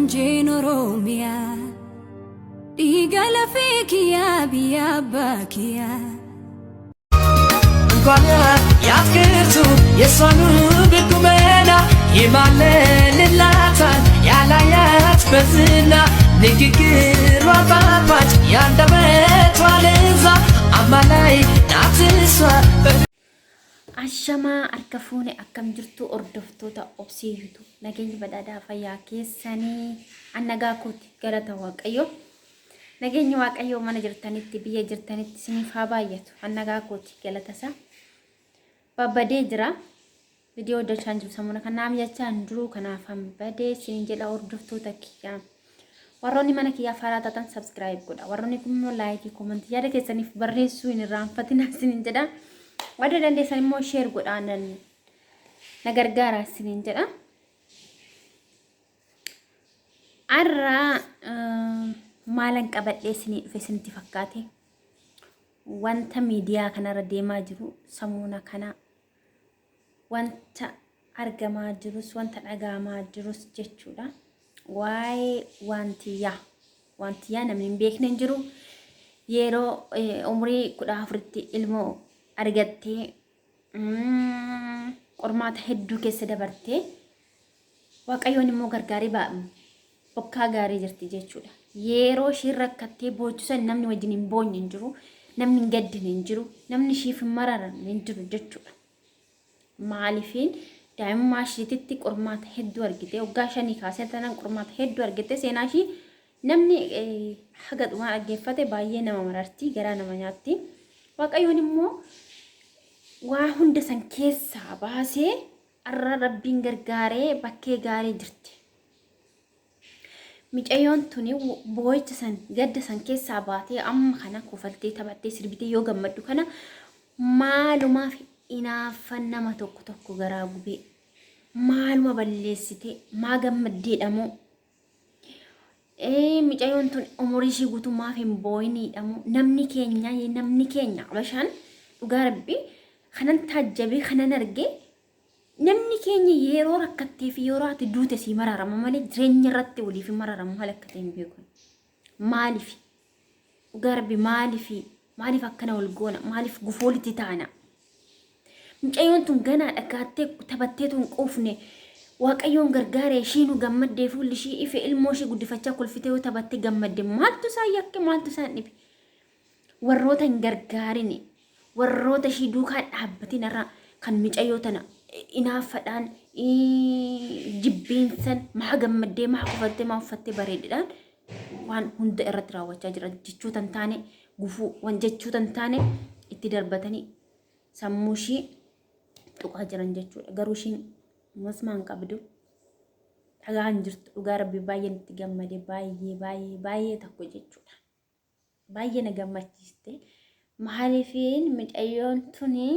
Faranjiin Oromiyaa dhiiga lafee kiyyaa biyya abbaa kiyyaa. እንኳን ያትክርቱ የሷኑ ብቁመና ይማለልላታል ያላያት በዝና ንግግሯ ጣፋጭ ያንደበቷ ለዛ አማላይ ናት እሷ። Ashamaa harka fuune akkam jirtu hordoftoota Obsee YouTube nageenyi badhaadhaa fayyaa keessanii an nagaa kooti galata waaqayyo nageenyi waaqayyo mana jirtanitti biyya jirtanitti isiniif haa baay'atu an nagaa kooti galata isaa babbadee jira viidiyoo hojjechaa hin jiru sammuna kanaaf jechaa hin jiru kanaaf han badee isiniin jedha hordoftoota kiyyaa. Warroonni mana kiyyaaf haaraa taatan subscribe godha. Warroonni kun immoo like, comment yaada keessaniif barreessuu hin irraanfatinaa isiniin jedha. Warra dandeessan immoo share godhaa nan na gargaara isiniin jedha. Har'a maalan qabadhee isinii dhufe isinitti fakkaate? Wanta miidiyaa kanarra deemaa jiru samuuna kana wanta argamaa jirus wanta dhaga'amaa jirus jechuudha. Waa'ee waantiyyaa. Waantiyyaa namni hin beekne hin jiru. Yeroo umurii 14tti ilmoo argattee qormaata hedduu keessa dabartee Waaqayyoon immoo gargaaree bokkaa gaarii jirti jechuudha. Yeroo ishiin rakkattee boochu san namni wajjin hin boonye hin jiru, namni hin gaddine hin jiru, namni ishiif hin mararamne hin jiru jechuudha. Maaliifiin daa'imummaa ishiititti qormaata hedduu argite. Waggaa shanii kaasee tanan qormaata hedduu argite. Seenaa ishii namni haga dhumaa dhaggeeffate baay'ee nama mararti, garaa nama nyaatti. Waaqayyoon immoo waa hunda san keessaa baasee arra rabbiin gargaaree bakkee gaarii jirti. Micayyoon tuni boo'icha san gadda san keessaa baatee amma kana kofaltee taphattee sirbitee yoo gammaddu kana maalumaaf inaaffan nama tokko tokko garaa gubee maaluma balleessitee maa gammaddeedha moo micayyoon tun umurii ishii guutuu maaf hin boo'iniidha moo namni keenya namni keenya abashaan dhugaa rabbi kanan taajjabee kanan argee Namni keenya yeroo rakkattee fi yeroo ati duute sii mararama malee jireenya irratti waliif hin mararamu haala akka ta'e hin beeku. Maaliif? Dhugaa rabbi maaliif? Maaliif akkana wal goona? Maaliif gufuu walitti taana? Mucayyoon tun ganaa dhagaattee taphattee tun quufne Waaqayyoon gargaare ishiinu gammaddee fuulli ishii ife ilmoo ishii guddifachaa kolfitee yoo taphattee gammadde maaltu isaan yakke maaltu isaan dhibe? Warroota hin gargaarini warroota ishii duukaa dhaabbatin irraa kan micayyoo tana inaaffadhaan jibbiinsan maa gammaddee maa kufattee maa uffattee bareedidhaan waan hunda irratti raawwachaa jiran jechoota hin taane gufuu waan jechoota hin taane itti darbatanii sammuu ishii tuqaa jiran jechuudha. Garuu ishiin masmaa hin qabdu. Dhagaa hin jirtu dhugaa rabbi baay'een itti gammade baay'ee baay'ee baay'ee tokko jechuudha. Baay'ee na gammachiiste. Maaliifiin micayyoon tuni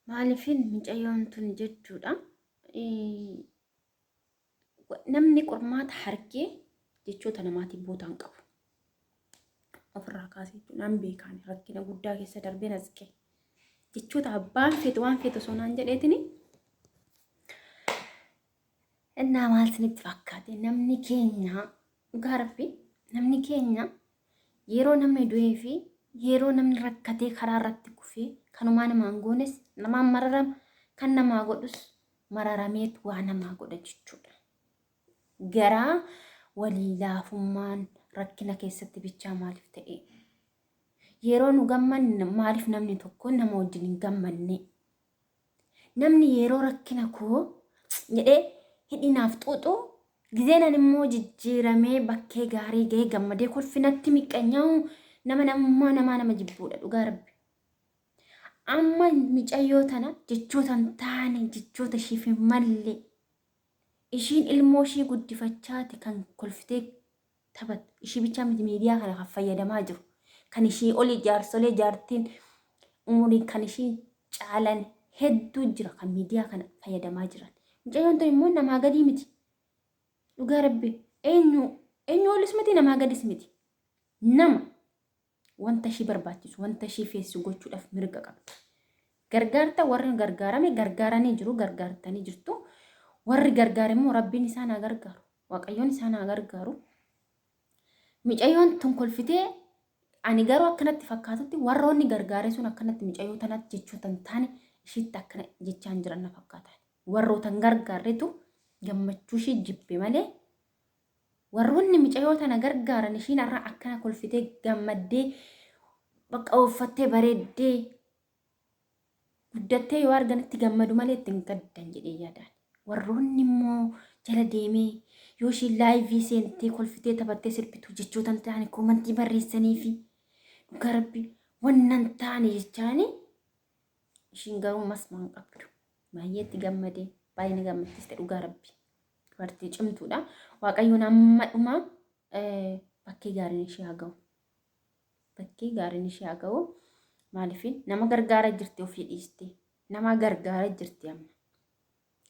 maaliifiin micayyoon tun jechuudha. Namni qormaata harkee jechoota namaatiif bootaan qabu. Ofirraa kaasee jechuudha. Nan beekaan rakkina guddaa keessa darbeen as ga'e. Jechoota abbaan feetu waan feetu osoo naan jedheetini. Innaa maal isinitti fakkaate namni keenya dhugaa rabbi namni keenya yeroo namni du'ee fi yeroo namni rakkatee karaa irratti kufee kanumaa namaan goones namaan mararama kan namaa godhus mararameetu waa namaa godha jechuudha. Garaa walii laafummaan rakkina keessatti bichaa maaliif ta'e? Yeroo nu gammanne maaliif namni tokko nama wajjin hin gammanne? Namni yeroo rakkina koo jedhee hidhii naaf xuuxu gizeenan immoo jijjiiramee bakkee gaarii gahee gammadee kolfinatti miqqanyaa'u nama namummaa namaa nama jibbuudha dhugaa rabbi. Amma micayyoo tana jechoota hin taane jechoota ishiif hin malle ishiin ilmoo ishii guddifachaati kan kolfitee taphattu. Ishii bichaa miti miidiyaa kana kan fayyadamaa jiru. Kan ishii olii jaarsolee jaartiin umurii kan ishii caalan hedduu jira kan miidiyaa kana fayyadamaa jiran. Mucayyoon tun immoo namaa gadii miti. Dhugaa rabbi eenyu eenyu olis miti namaa gadis miti. Nama wanta ishii barbaachisu wanta ishii feessu gochuudhaaf mirga qabdi. Gargaarta warri gargaarame gargaaranii jiru gargaartanii jirtu. Warri gargaare immoo Rabbiin isaan haa gargaaru. Waaqayyoon isaan haa gargaaru. Micayyoon tun kolfitee ani garuu akkanatti fakkaatutti warroonni gargaare sun akkanatti micayyoo tanatti jechoota hin taane ishiitti akkana jechaan jiran na fakkaata. Warrootan gargaarretu gammachuu ishii jibbe malee warroonni micayoo tana gargaaran ishiin har'a akkana kolfitee gammaddee bakka uffattee bareeddee guddattee yoo arganitti gammadu malee itti hin gaddan jedhee yaadaan. Warroonni immoo jala deemee yoo ishiin laayivii seentee kolfitee taphattee sirbitu jechoota hin taane koomantii barreessanii fi dhugaa rabbi wannan taane jechaanii ishiin garuu masmaan qabdu. Baay'ee itti gammadee baay'ee na gammachiiste dhugaa rabbi. Dubartii cimtuudha. Waaqayyoon amma dhumaa bakkee gaariin ishee haa ga'u. Bakkee gaariin ishee haa ga'u. Maaliif nama gargaara jirti ofii dhiiste. Nama gargaara jirti amma.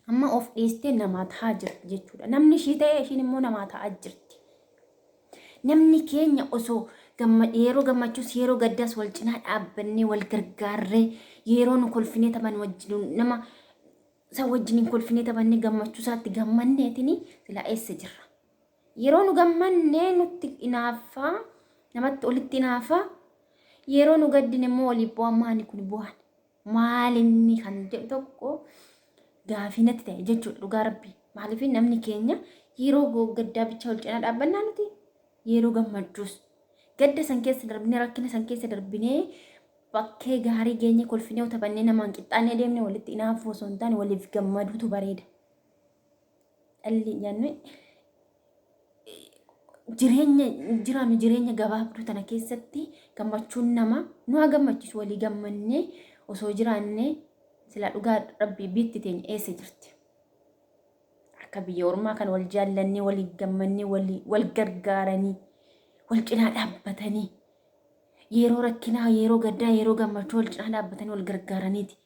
Amma of dhiistee namaa ta'aa jirti jechuudha. Namni ishii ta'e ishiin immoo namaa ta'aa jirti. Namni keenya osoo yeroo gammachuus yeroo gaddaas wal cinaa dhaabbannee wal gargaarree yeroo nu kolfinee taphan wajjin nama isa wajjiniin kolfinee taphannee gammachuu isaatti gammanneetini silaa eessa jirra. Yeroo nu gammannee nutti inaaffaa namatti olitti inaaffaa yeroo nu gaddine immoo waliif bu'aa maali kun bu'aan maalinni kan jedhu tokko gaafii natti ta'e jechuudha dhugaa rabbii. Maaliif namni keenya yeroo gaddaa bicha wal cinaa dhaabbannaa nuti yeroo gammachuus gadda san keessa darbinee rakkina san keessa darbinee bakkee gaarii geenye kolfinee taphannee namaan qixxaannee deemne walitti inaafuu osoo hin taane waliif gammaduutu bareeda. Dhalli nyaanni jireenya jiraannu jireenya gabaabduu tana keessatti gammachuun nama nu haa gammachiisu walii gammannee osoo jiraannee silaa dhugaa rabbii biitti teenya eessa jirti. Akka biyya ormaa kan wal jaallannee walii gammannee walii wal gargaaranii wal cinaa dhaabbatanii yeroo rakkinaa yeroo gaddaa yeroo gammachuu wal cinaa dhaabbatanii wal gargaaraniiti.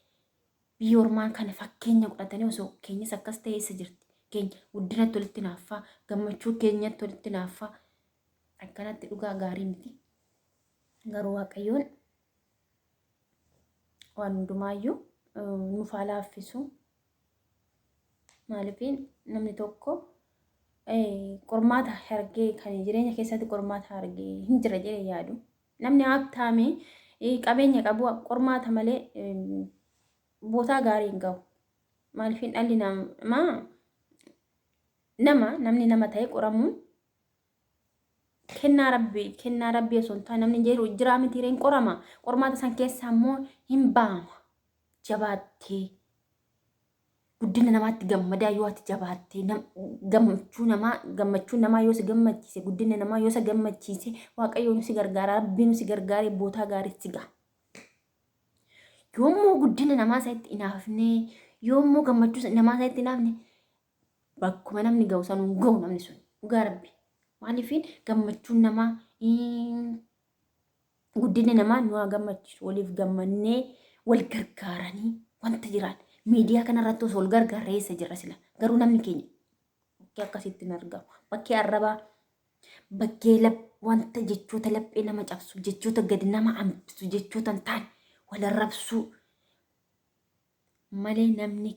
Biyya ormaa kana fakkeenya godhatanii osoo keenyas akkas ta'e eessa jirti? Keenya guddinatti walitti naaffaa, gammachuu keenyatti walitti naaffaa. Akkanatti dhugaa gaarii miti. Garuu Waaqayyoon waan hundumaayyuu nuuf haa laaffisu. Maaliif namni tokko qormaata argee kan jireenya keessatti qormaata argee hin jira jedhee yaadu. Namni haabtaamii qabeenya qabu qormaata malee bootaa gaarii hin gahu. Maaliif dhalli namaa nama namni nama ta'e qoramuun kennaa rabbii kennaa rabbii osoo hin taane namni jiru jiraa miti hin qorama. Qormaata san keessaa immoo hin baama. Jabaattee guddina namaatti gammadaa yoo ati jabaattee gammachuu namaa gammachuu namaa yoo si gammachiise guddina namaa yoo si gammachiise waaqayyoon si gargaara rabbiin si gargaaree bootaa gaarii si gaha. Yoommoo guddina namaa isaatti inaafnee yoommoo gammachuu namaa isaatti inaafne bakkuma namni ga'u sanuun ga'u namni sun dhugaa rabbi. Maaliif gammachuun namaa guddinni namaa nu haa gammachiisu waliif gammannee wal gargaaranii wanta jiraan miidiyaa kanarratti osoo wal gargaarree eessa jirra sila garuu namni keenya bakkee akkasitti hin argamu bakkee arrabaa bakkee wanta jechoota laphee nama cabsu jechoota gadi nama hambisu jechoota hin taane wal arrabsuu malee namni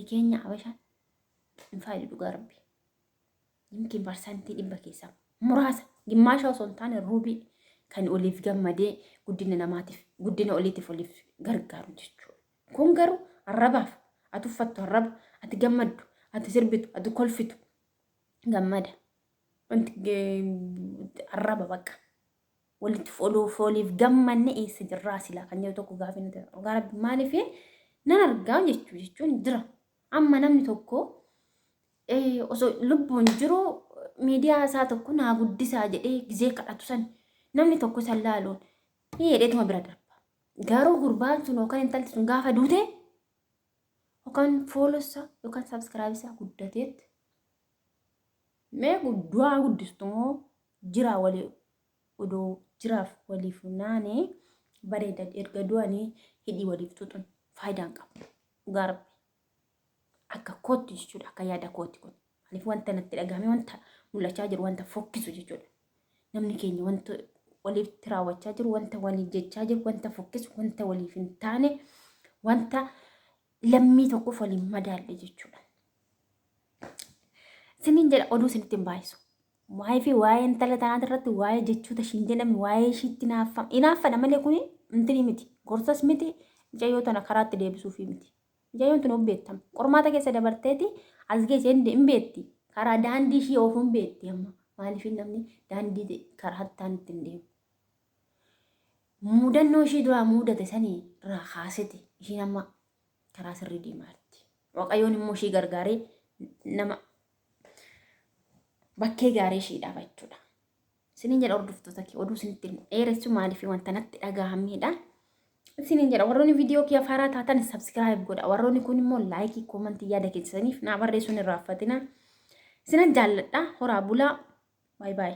keenya abashaan hin faayidu dhugaa rabbi. Yookiin parsantii 100 keessaa muraasa gimmaasha osoo hin taane ruubii kan oliif gammadee guddina namaatiif guddina oliitiif oliif gargaaru jechuudha. Kun garuu arrabaaf ati uffattu arraba ati gammaddu ati sirbitu ati kolfitu gammada wanti arraba bakka walitti fooliif gammanne eessa jirraa silaa kan jedhu tokko gaafii nuti dhugaa rabbi maaliif nan argaa jechuu jechuun jira amma namni tokko osoo lubbuun jiru miidiyaa isaa tokko naa guddisaa jedhee gizee kadhatu san namni tokko san laaluun ni jedheetuma bira darba. Garuu gurbaan sun yookaan intalli sun gaafa duute yookaan foolossa yookaan saabskiraayibii guddateetti mee du'aa guddistu moo jiraa walii odoo jiraaf waliif naanee bareeda erga du'anii hidhii waliif tuxuun faayidaan qabu. Dhugaa rabbi. Akka kootti jechuudha akka yaada kootti kun. Maaliif wanta natti dhagahame wanta mul'achaa jiru wanta fokkisu jechuudha. Namni keenya wanta walitti raawwachaa jiru wanta waliif jechaa jiru wanta fokkisu wanta waliif hin taane Wanta lammii tokkoof waliin madaalle jechuudha. Isiniin jedha oduu isinitti hin baay'isu. Waa'ee fi waa'ee intala tanaati irratti waa'ee jechoota ishiin jedhame waa'ee ishiitti hinaaffama. Hinaaffadha malee kuni intini miti. Gorsas miti. Mucayyoo tana karaatti deebisuufii miti. Mucayyoon tun of beektama. Qormaata keessa dabarteeti as geesse hin beekti. Karaa daandii ishii oofuu hin beekti amma. Maaliif namni daandii karaa hattaan ittiin deemu. Muudannoo ishii duraa muudate sanii irraa kaaseti ishiin amma karaa sirrii deemaa jirti. Waaqayyoon immoo ishii gargaaree nama bakkee gaarii ishii dhaaba jechuudha. Isiniin jedha hordoftoota kee oduu isinitti hin dheeressu maaliif wanta natti dhagahamedha. Isiniin jedha warroonni viidiyoo kiyya faaraa taatan subscribe godha. Warroonni kun immoo laayikii koomantii yaada keessaniif naa barreessuun hin raaffatina. Isinan jaalladha horaa bulaa. Baay baay.